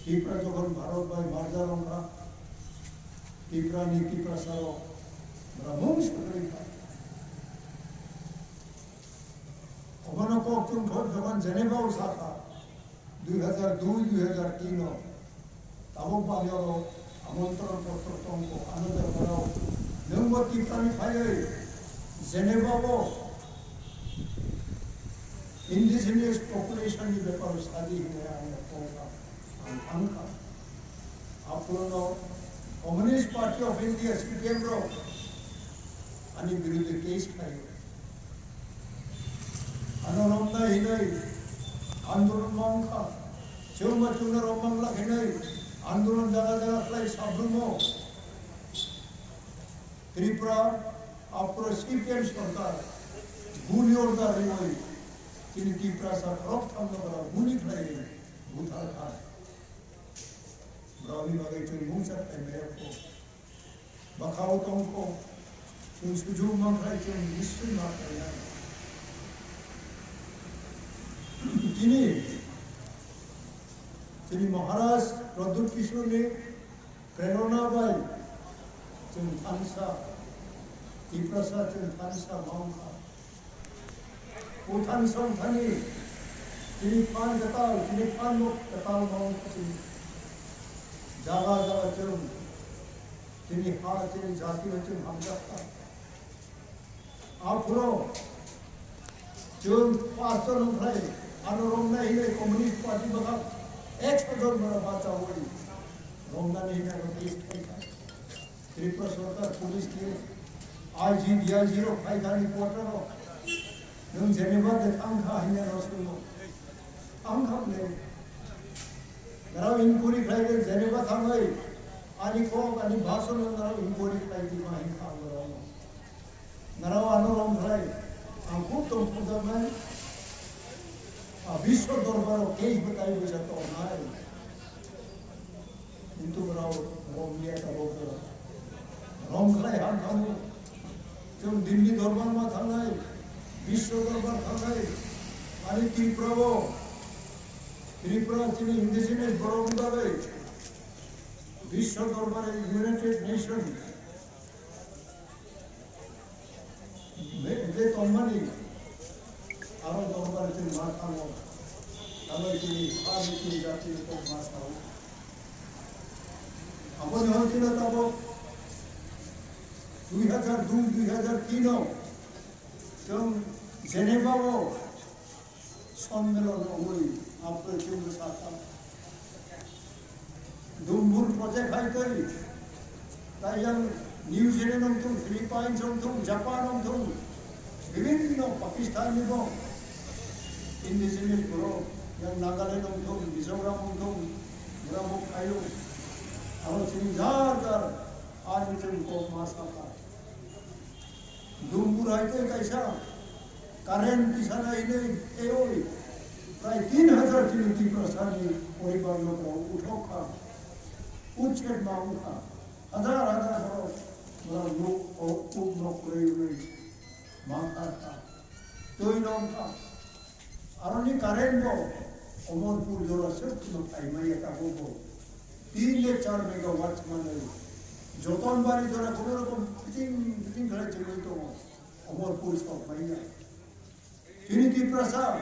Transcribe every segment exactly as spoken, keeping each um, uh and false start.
Tipra jokhon Bharat bai merger wngkha, Tipra ni Tiprasa rok bwra mung swkang kha. Obono kok chwng thok jokhon Geneva o sakha, dui hazar dui, dui hazar tin o. Tabuk bani oro amontron potro tongkho, ano jagarao nwngbo Tiprani phaiwi Geneva o indigenous population ni beparo sadi hinwi ang tongkha, ang thangkha. Aphuru no Communist Party of India, C P M rok ani biruddhe case khlai. Ano romnai hinwi andolon ma wngkha. Chwngma chwngno rom manglak hinwi andolon jaga jaga khlai sabrumo. Tripura, aphuru C P M sorkar guli order riwi chini Tiprasa khoroktham no bara guli khlaiwi buthar kha. Borokni bagwi chwng mungsa khlai maya kho. Bwkhao tong kho. Chwng suju mankhlai chwng nischoi ma khlainai. Tini chini Maharaj Pradyut Kishorni prerona bai chwng thansa, Tiprasa chwng thansa ma wngkha. Uthani songthani chini phan kwtal, chini phan bo kwtal ma wngkha chini. Jaga jaga chwng chini ha, chini jati bai chwng hamjakha. Aphuru chwng pastor wngkhlai, ano romnai hinwi Communist Party bwkha ekso jon bara bachaui romnani hinwi ano tei khaikha. Tripura sorkar police ni I G, D I G rok phai thani quarter o. Nwng Geneva de thang kha hinwi ano swngo. Thang kha le. Ngarao inquiry khlai de Geneva thangwi. Ani kok, ani bhasan no ngarao inquiry khlai di ma hin kha ngarao. Ngarao ano rom khlai. Ang khub tong pujaknai. A biswa dorbar o case bwtai bwsa tongnai. Kintu borok romliya tabuk borok. Rom khlai ham thango. Chwng Delhi dorbar ma thangnai, Biswa dorbar thangnai. Ani Tripura o, Tripura chini indigenous borok ni bagwi Biswa dorbar, United Nations. Be, be tongmani, aro dorbar chini ma thango, aro chini, aro chini jati kok ma thango. Aboni hwn chini tabuk dui hazar dui, dui hazar tin o chwng Geneva o Sonnmilon ongwi aphuru chwngno sakha. Dumbur project hai twi, tai yang New Zealand wng thung, Philippines wng thung, Japan wng thung, bibhinno Pakistan ni bo indigenous borok, yang Nagaland wng thung, Mizoram wng thung, borok bo khaio. Abo chini jar jar ani chwng kok ma sakha. Dumbur hai tei kaisa current tisana hinwi teiwi prai tin hazar chini Tiprasani poribar no borok uthok kha, uchhed ma wng kha, hazar hazar borok borok nuk o uk nok rwi rwi ma kha kha, twi nong kha. Aroni current bo Omorpur jora se kuno phaimaya tabuk bo. Tin le char megawatt manwi. Jotonbari jora kono rokom fitting, fitting khlai chwngwi tongo. Omorpur sok manya. Chini Tiprasa,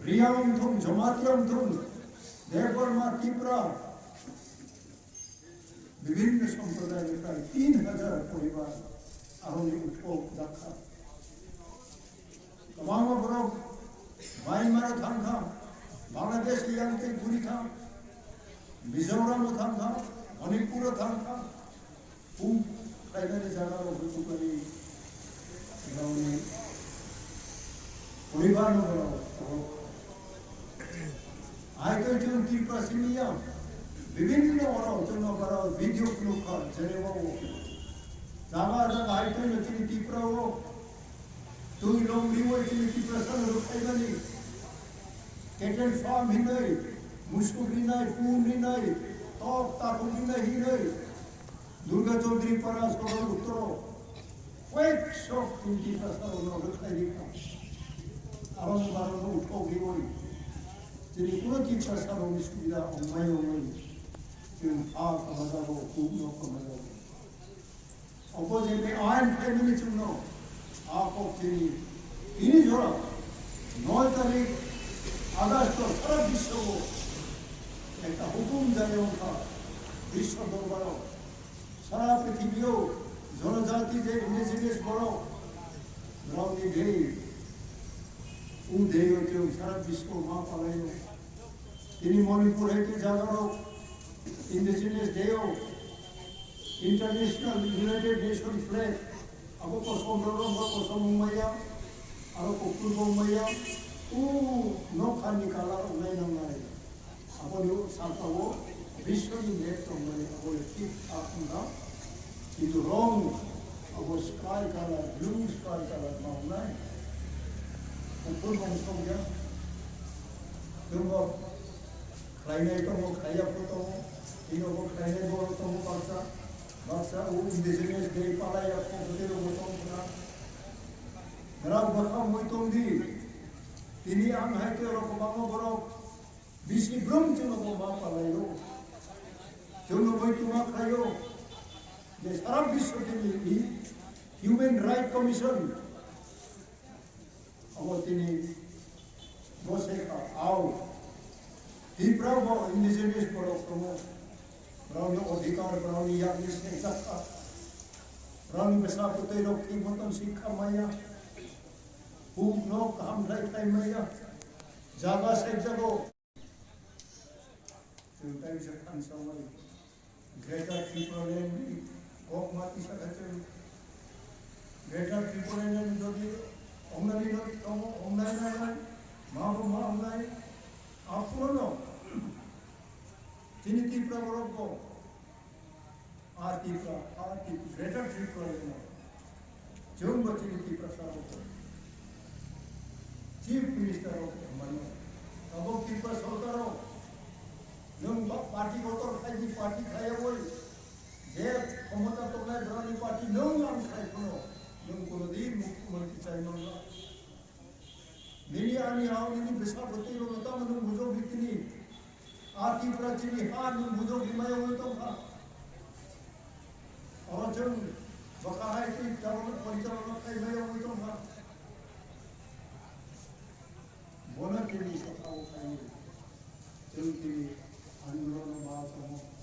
Riya wng thung, Jamatia wng thung, Debbarma, Tipra, bibhinno somprodayni prai tin hazar poribar aroni uthok jakha. Kwbangma borok Myanmar o thang kha, Bangladesh o yang tei guri kha, Mizoram o thang kha, Manipur o thang kha, pum khlainani jaga rok butuklai rokni poribar no borok. Ai tei chwng Tripura simi ya, bibhinno oro chwng no bara video phunuk kha, Geneva o. Jaga jaga hai tei no chini Tripura o. Twi long riwi chini Tiprasa no rwkhaimani. Cattle farm hinwi, musuk rinai, pum rinai, tok takhuk rinai hinwi. Durga Chaudhary Para Sodor Uttoro. Koyek sok chini Tiprasa no rwkhai rikha. Aroni baroni uthok riwi. Tini kuno Tiprasa rokni subida ongmai ongmai chwng ha kamajago, huk no kamajago. Obo je be ain family chwngno a kok tini, tini jora noi tarik August sara biswo ekta hukum jari ongkha biswo dorbaro. Sara prithibio jonojati je indigenous borok rokni dei, u dei o chwng sara biswo ma palaio. Tini Manipur hai tei jaga rok indigenous dei o international United Nation flag abo kosom rok kosom wngmaya, aro kuphur bo wngmaya, u nokha ni colour wngnai nangnai. Aboni saka o biswni map tongmani abo le thik kha wngkha. Kintu wrong, abo sky colour, blue sky colour ma wngnai. Kuphur bo wngsokya. Chwngbo khlainai tongo, khlaiya pho tongo. Tini obo khlainai borok tongo baksa. Baksa o indigenous day palaiya pho bwtwi rokbo tong khna. Nwrap bwkha wngwi tong di. Tini ang hai tei rok kwbangma borok bisi brum chwngno bo ma palaio. Chwngno bai tuma khlaio. Je sara biswo tini Human Rights Commission abo tini bo se kha, ao. Tipra bo indigenous borok tongo. Borokni odhikar, borokni yakni sengkha kha. Borokni bwsa bwtwi rok thwi motom sikha maya. Huk no kaham khlai khlai maya. Jaga sek jago. Chwng tai bisa khan samai. Greater Tipraland ni kok ma tisa kha chwng. Greater Tipraland ni jodi ongnani no tongo, ongnai nai nai, ma bo ma ongnai. Aphuru no chini Tipra borok bo a Tipra, a Tipra, Greater Tipraland no. Chwng bo chini Tiprasa rok bo. Chief Minister rok mano. Abo Tripura Sarkar rok. Nwng ba party kotor khai di, party khaya oi. Je khomota tongnai borokni party nwng ang khai phano. Nwng kono din mukhyamantri chai mangla. Nini ani hao nini bwsa bwtwi rokno tamo nwng bujok di tini. A Tripura chini ha nwng bujok di maya oi tongkha. Oro chwng bwkha hai twi tabok porichalona khai maya oi tongkha. Bono tini sakao khai chwng tini andolon ma tongo.